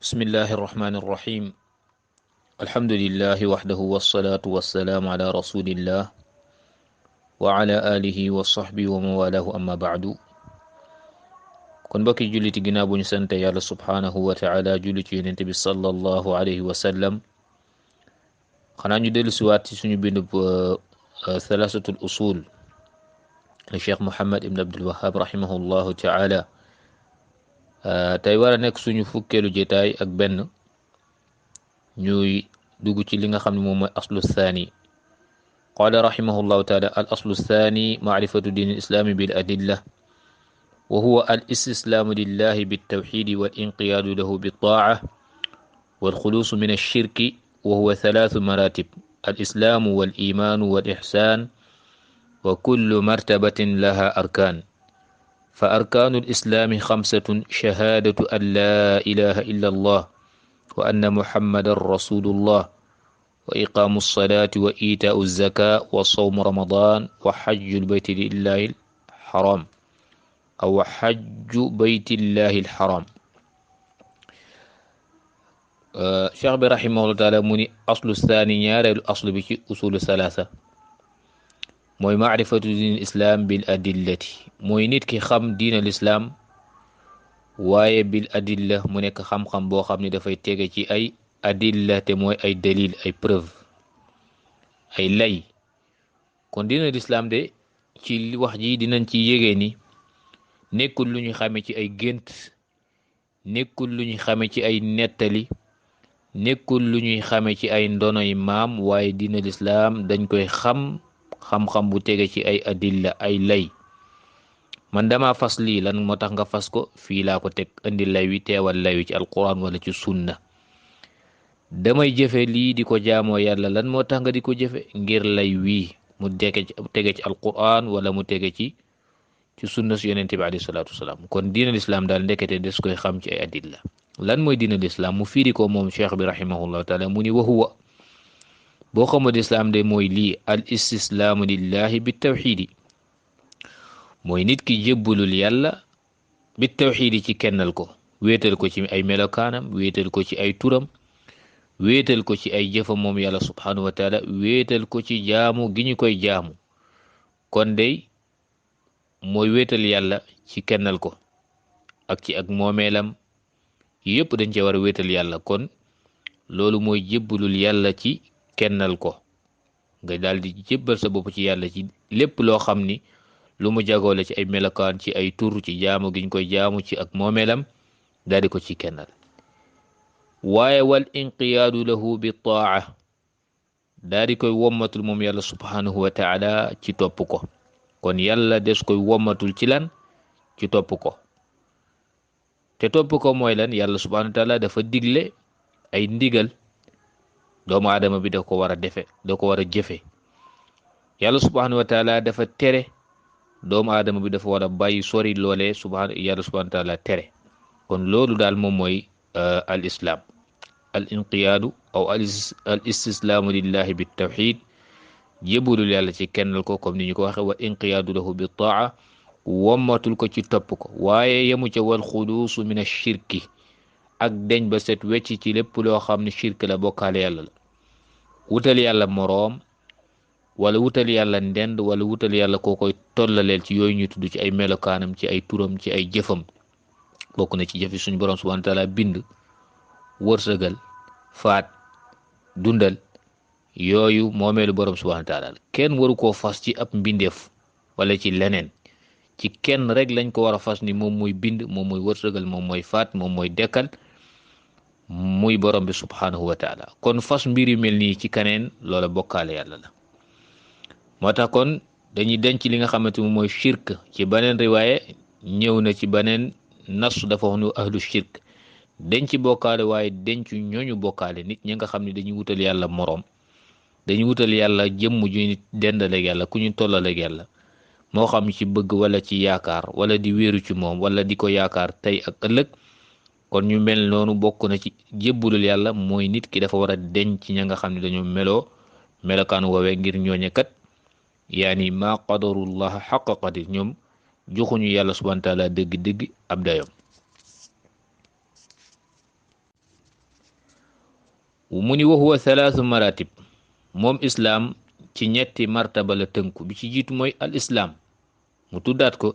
بسم الله الرحمن الرحيم. الحمد لله وحده والصلاة والسلام على رسول الله وعلى آله وصحبه ومن والاه أما بعد. kon mbokki julliti ginnaaw bu ñu sante yàlla subhaanahu wa taala julli ci yonente bi sallallahu alayhi wa sallam, xanaa ñu dellu siwaat ci suñu bindub thalathatul usul li cheikh Muhammad ibn Abdul Wahhab rahimahullahu taala. tey war a nekk suñu fukkeelu jotaay ak benn, ñuy dugg ci li nga xam ne moom mooy aslu thani. qaala rahimahullahu taala: al aslu thani maarifatu diin alislaami bil adilla wa huwa al istislaamu lillahi biltawxidi wal inqiyaadu lahu biltaaca wal xuluusu min alshirki wa huwa thalathu maratib: al islaamu wal imaanu wal ixsaan wa kullu martabatin laha arkaan. fa arkaanu alislaami xamsatun: shahaadatu an laa ilaha illa allah wa anna muhammadan rasulullah wa iqaamu alsalaati wa iitaau alzaka wa sawmu ramadan wa xajju lbeyti lillahi alxaram aw xajju baytillahi alxaram. cheikh bi rahimahullah taala mu ni aslu thani, ñaareelu aslu bi ci usulu salaasa, mooy maarifatu diin islaam bil adillati, mooy nit ki xam diin al islaam waaye bil adilla mu nekk xam-xam boo xam ne dafay tege ci ay adilla, te mooy ay dalil, ay preuve, ay lay. kon diin al islaam de ci wax ji dinañ ci yégee ni nekkul lu ñu xame ci ay gént, nekkul lu ñu xame ci ay nettali, nekkul lu ñuy xame ci ay ndonoy maam, waaye diin al islaam dañ koy xam-xam bu tege ci ay adilla, ay lay. man dama fas lii, lan moo tax nga fas ko? fii laa ko teg, indi lay wi, teewal lay wi ci alquran wala ci sunna. damay jëfe lii di ko jaamoo yàlla, lan moo tax nga di ko jëfe? ngir lay wii mu tege ci alquran wala mu tege ci sunna su yonente bi alayhi salaatu wasalaam. kon diinal islaam daal ndekete des koy xam ci ay adilla. lan mooy diinal islaam? mu fiiri ko moom cheikh bi rahimahullahu taala, mu ni wa huwa, boo xamul islaam de mooy lii: al istislaamu lillahi bi tawxiidi, mooy nit ki jébbulul yàlla bi tawxiidi ci kennal ko, wéetal ko ci ay melokaanam, wéetal ko ci ay turam, wéetal ko ci ay jëfam moom yàlla subhaanahu wa taala, wéetal ko ci jaamu gi ñu koy jaamu. kon dey mooy wéetal yàlla ci kennal ko ak ci ak moomeelam, yëpp dañ cee war a wéetal yàlla. kon loolu mooy jébbulul yàlla ci kennal ko, nga daal di jébbal sa bopp ci yàlla ci lépp loo xam ni lu mu jagoo la ci ay melokaan, ci ay tur, ci jaamu gi ñu koy jaamu, ci ak moomeelam, daal di ko ci kennal. waaye wal inqiyaadu lahu bi taa, daal di koy wommatul moom yàlla subhanahu wa taala ci topp ko. kon yàlla des koy wommatul ci lan? ci topp ko. te topp ko mooy lan? yàlla subhanahu wa taala dafa digle ay ndigal, doomu aadama bi da ko war a defe, da ko war a jëfe. yàlla subhanahu wa taala dafa tere, doomu aadama bi dafa war a bàyyi sori loolee yàlla subhanahu wa taala tere. kon loolu daal moom mooy al islaam, al inqiyaadu aw al istislaamu lillahi bi tawxid, jébbalul yàlla ci kennal ko comme ni ñu ko waxe, wa inqiyaadu lahu bi taa, wommatul ko ci topp ko. waaye yemu ca wal xuluusu min ashirki, ak deñ ba set wecc ci lépp loo xam ne shirk la, bokkaale yàlla la, wutal yàlla moroom, wala wutal yàlla ndend, wala wutal yàlla koo koy tollaleel ci yooyu ñu tudd ci ay melokaanam, ci ay turam, ci ay jëfam. bokk na ci jëfi suñu borom subhanahu wa taala: bind, wërsëgal, faat, dundal. yooyu moomeelu borom subhanahu wa taala, kenn waru koo fas ci ab mbindeef wala ci leneen. ci kenn rek lañ ko war a fas ni moom mooy bind, moom mooy wërsëgal, moom mooy faat, moom mooy dekkal, muy borom bi subhanahu wa taala. kon fas mbir yu mel nii ci kaneen, loola bokkaale yàlla la. moo tax kon dañuy denc li nga xamante moom mooy shirk. ci beneen riwaaye ñëw na, ci beneen nas dafa wax nu ahlu shirk, denc bokkaale, waaye denc ñooñu bokkaale, nit ñi nga xam ne dañuy wutal yàlla moroom, dañuy wutal yàlla jëmm ju nit dendaleeg yàlla, ku ñu tollaleeg yàlla, moo xam ci bëgg wala ci yaakaar, wala di wéeru ci moom, wala di ko yaakaar tey ak ëllëg. kon ñu mel noonu bokk na ci jébbulul yàlla, mooy nit ki dafa war a denc ña nga xam ne dañoo melokaan woowee, ngir ñooñe kat yaani maa qadarullah xaqa qadir, ñoom joxuñu yàlla subhanahu wa taala dëgg-dëgg ab dayoom. mu ni wa huwa thalathu maratib moom islaam ci ñetti martaba la tënku bi ci jiitu mooy al islaam mu tuddaat ko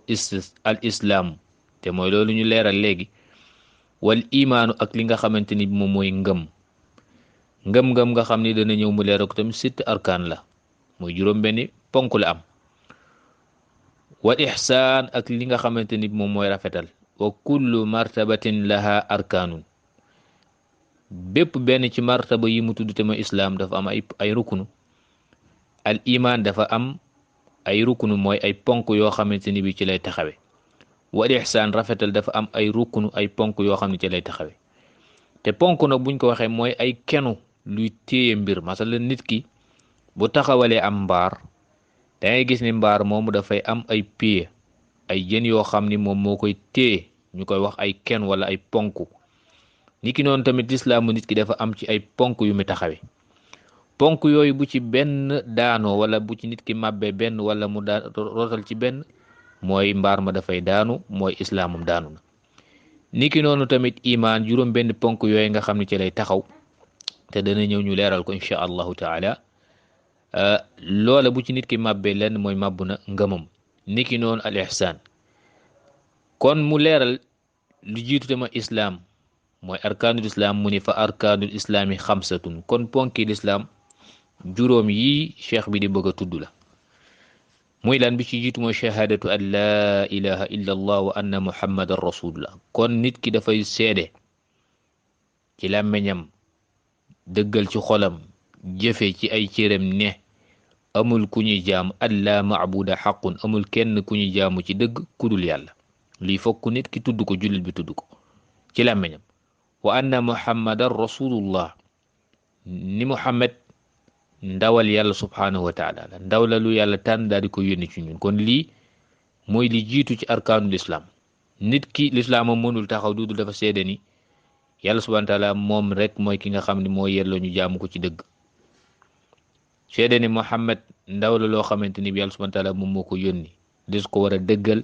al islaam te mooy loolu ñu leeral léegi wal imaanu ak li nga xamante ni moom mooy ngëm nga xam ni dana ñëw mu leeral ko tamit sitt arkaan la mooy juróom benni ponk la am wal ihsaan ak li nga xamante ni moom mooy rafetal wa kullu martabatin laha arkaanun bépp benn ci martaba yi mu tudd te mooy islaam dafa am ay rukunu al iman dafa am ay rukunu mooy ay ponk yoo xamante ni bi ci lay taxawe wal ihsaan rafetal dafa am ay rukunu ay ponk yoo xam ne ci lay taxawe te ponk nag buñ ko waxee mooy ay kenu luy téye mbir masala nit ki bu taxawalee am mbaar da ngay gis ni mbaar moomu dafay am ay pied ay jën yoo xam ni moom moo koy téye ñu koy wax ay ken wala ay ponk niki noonu tamit lislaamu nit ki dafa am ci ay ponk yu mu taxawe ponk yooyu bu ci benn daanoo wala bu ci nit ki màbbee benn wala mu rotal ci benn mooy mbaar ma dafay daanu mooy islaamum daanu na niki noonu tamit imaan juróom benn ponk yooyu nga xam ne ci lay taxaw te dana ñëw ñu leeral ko insha allahu taala loola bu ci nit ki màbbee lenn mooy màbbu na ngëmam niki noonu al ihsaan kon mu leeral lu jiitu te ma islaam mooy arkaanul islaam mu ni fa arkaanul islaami xamsatun kon ponki lislaam juróom yi cheikh bi di bëgg a tudd la muy lan bi ci jiitu mooy shahaadatu an laa ilaha illa allah wa anna muhammadan rasulullah kon nit ki dafay seede ci làmmiñam dëggal ci xolam jëfe ci ay cëram ne amul ku ñuy jaamu alla maabuda xaqun amul kenn ku ñuy jaamu ci dëgg kudul yàlla lii fokk nit ki tudd ko jullit bi tudd ko ci làmmiñam wa anna muhammadan rasulullah ni muhammad ndawal yàlla subhanahu wa taala la ndaw la lu yàlla tànn daal di ko yónni ci ñun kon lii mooy li jiitu ci arkaanul islam nit ki lislaam moom mënul taxaw dudul dafa seede ni yàlla subhanahu wa taala moom rek mooy ki nga xam ne moo yelloo ñu jaamu ko ci dëgg seede ni muhammad ndaw la loo xamante ni bi yàlla subhanahu wa taala moom moo ko yónni des ko war a dëggal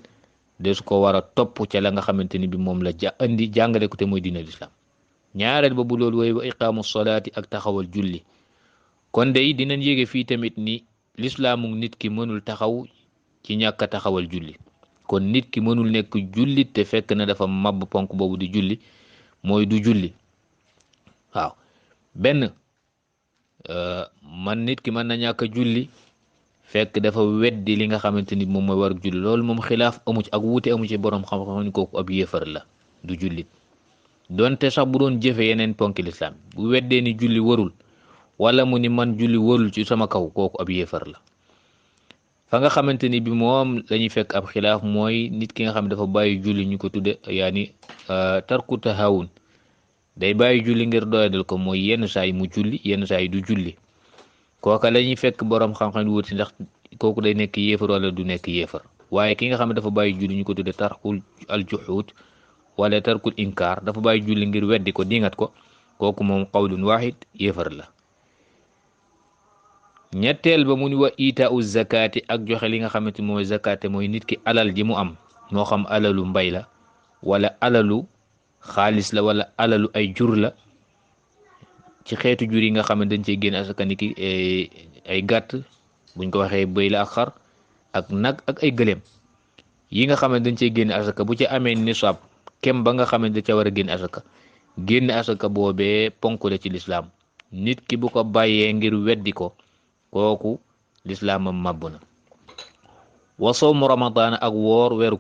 des ko war a topp ca la nga xamante ni bi moom la indi jàngale ko te mooy diina lislaam ñaareel ba bu loolu wooy wa iqaamu salaati ak taxawal julli kon day dinañ yéege fii tamit ni lislaamu nit ki mënul taxaw ci ñàkk a taxawal julli kon nit ki mënul nekk jullit te fekk na dafa màbb ponk boobu di julli mooy du julli waaw benn man nit ki mën na ñàkk a julli fekk dafa weddi li nga xamante ni moom mooy war julli loolu moom xilaaf amu ci ak wuute amu ci borom xam-xam ni kooku ab yéefar la du jullit donte sax bu doon jëfe yeneen ponki lislaam bu weddee ni julli warul wala mu ni man julli warul ci sama kaw kooku ab yéefar la fa nga xamante ni bi moom lañuy fekk ab xilaaf mooy nit ki nga xam ne dafa bàyyi julli ñu ko tudde yaani tarku tahawun day bàyyi julli ngir doyadal ko mooy yenn saa yi mu julli yenn saa yi du julli kooka lañuy fekk borom xam-xam di wuti ndax kooku day nekk yéefar wala du nekk yéefar waaye ki nga xam ne dafa bàyyi julli ñu ko tudde tarkul aljuhud wala tarkul inkaar dafa bàyyi julli ngir weddi ko dingat ko kooku moom qawlun wahid yéefar la ñetteel ba mu ni wa itaau zakati ak joxe li nga xamante mooy zakate mooy nit ki alal ji mu am moo xam alalu mbay la wala alalu xaalis la wala alalu ay jur la ci xeetu jur yi nga xam ne dañ cey génn asaka ni ki ay gàtt buñ ko waxee bëy la ak xar ak nag ak ay gëléem yi nga xam ne dañ cey génn asaka bu ci amee nisaab kem ba nga xam ne da ca war a génn asaka boobee ponk la ci lislaam nit ki bu ko bàyyee ngir weddi ko kooku lislaamam màbb na wa sawmu ramadaan ak woor weeru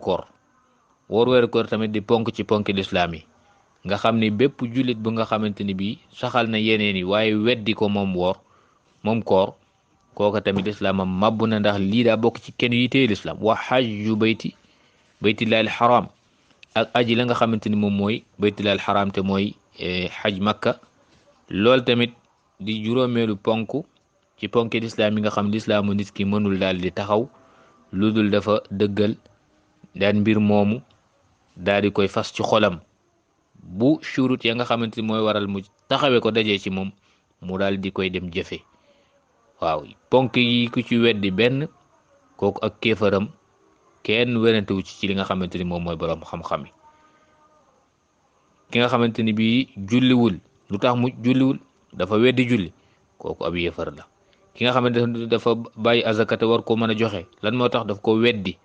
koor tamit di ponk ci ponki lislaam yi nga xam ni bépp jullit bu nga xamante ni bii saxal na yeneen yi waaye weddi ko moom koor kooka tamit lislaamam màbb na ndax lii daa bokk ci kenn yi téye lislaam wa hajju baytillaahil xaram ak aji la nga xamante ni moom mooy baytillaahil xaram te mooy xaj makka loolu tamit di juróomeelu ponk ci ponki lislaam yi nga xam lislaamu nit ki mënul daal di taxaw lu dul dafa dëggal daan mbir moomu daal di koy fas ci xolam bu shurut ya nga xamante ni mooy waral mu taxawee ko dajee ci moom mu daal di koy dem jëfe waaw ponk yi ku ci weddi benn kooku ak kéefaram kenn werantewu ci li nga xamante ni moom mooy borom xam-xam yi ki nga xamante ni bii julliwul lu tax mu julliwul dafa weddi julli kooku ab yéefar la. ki nga xamante ne dafa bàyyi azaka te war koo mën a joxe lan moo tax daf ko weddi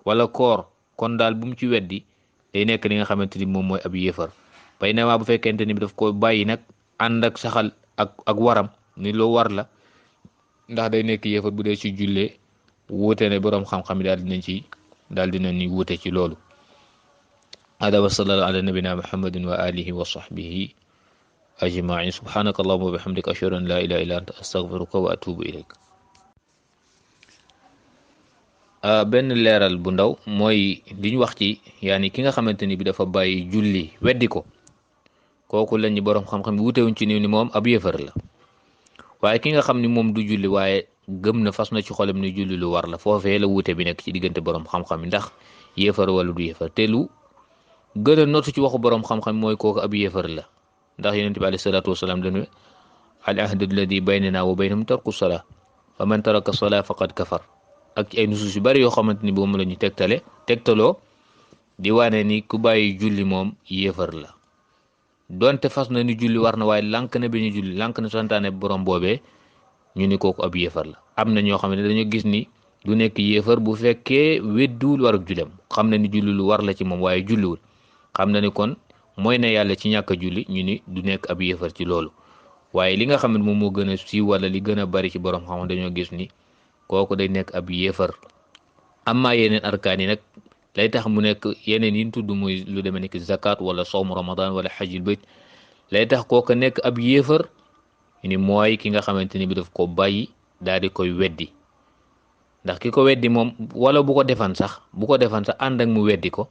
wala koor kon daal bu mu ci weddi day nekk li nga xamante ni moom mooy ab yéefar. bay na bu fekkente ni daf ko bàyyi nag ànd ak saxal ak waram ni loo war la ndax day nekk yéefar bu dee ci jullee wuute ne boroom xam-xam yi daal dinañ ni wuute ci loolu. hada wa sallallahu ala nabina muhammadin wa alihi wa sahbihi ajmain. subhanaka allahumma wa bihamdika ashhadu an la ilaha illa anta astaghfiruka wa atubu ilayk. benn leeral bu ndaw mooy li ñu wax ci yaani ki nga xamante ni bi dafa bàyyi julli weddi ko kooku lañ ñu boroom xam-xam yi wutewuñ ci ni moom ab yéefar la. waaye ki nga xam ni moom du julli waaye gëm na fas na ci xolam ni julli lu war la foofee la wute bi nekk ci diggante boroom xam-xam yi ndax yéefar wala du yéefar te lu gën a notu ci waxu boroom xam-xam mooy kooku ab yéefar la ndax yonent bi alayhi salaatu wasalaam dañu al ahdu alladi baynana wa baynahum tarku salaa fa man taraka salaa faqad kafar ak ay nusus yu bari yoo xamante ni boobu la ñu tegtaloo di wane ni ku bàyyi julli moom yéefar la donte fas na ni julli war na waaye lànk na bi ñu julli lànk na santaane borom boobee ñu ni kooku ab yéefar la. am na ñoo xam ne dañoo gis ni du nekk yéefar bu fekkee wedduwul war ak jullem xam na ni julli lu war la ci moom waaye julliwul xam na ni kon mooy na yàlla ci ñàkk a julli ñu ni du nekk ab yéefar ci loolu. waaye li nga xam ne moom moo gën a siiw wala li gën a bari ci borom xam dañoo gis ni kooku day nekk ab yéefar. amma yeneen arkaan yi nag lay tax mu nekk yeneen yi ñu tudd muy lu demee nekk zakat wala sawmu ramadan wala xajil bayt lay tax kooku nekk ab yéefar ni mooy ki nga xamante ni bi daf ko bàyyi daal di koy weddi. ndax ki ko weddi moom wala bu ko defan sax ànd ak mu weddi ko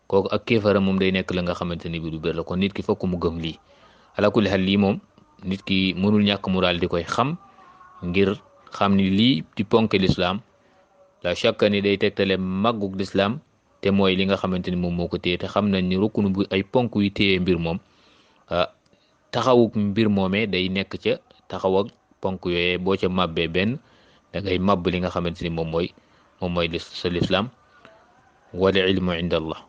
kooku ak kéefara moom day nekk la nga xamante ni bi du bér la kon nit ki fokk mu gëm lii. ala kulli xel lii moom nit ki mënul ñàkk mu daal di koy xam ngir xam ni lii di ponk lislaam la chaque ni day tegtale màggug lislaam te mooy li nga xamante ni moom moo ko téye te xam nañ ni rukkunu bu ay ponk yu téye mbir moom taxawuk mbir moomee day nekk ca taxaw ak ponk yooyee boo ca màbbee benn da ngay màbb li nga xamante ni moom mooy sa lislaam wal ilmu inda allah.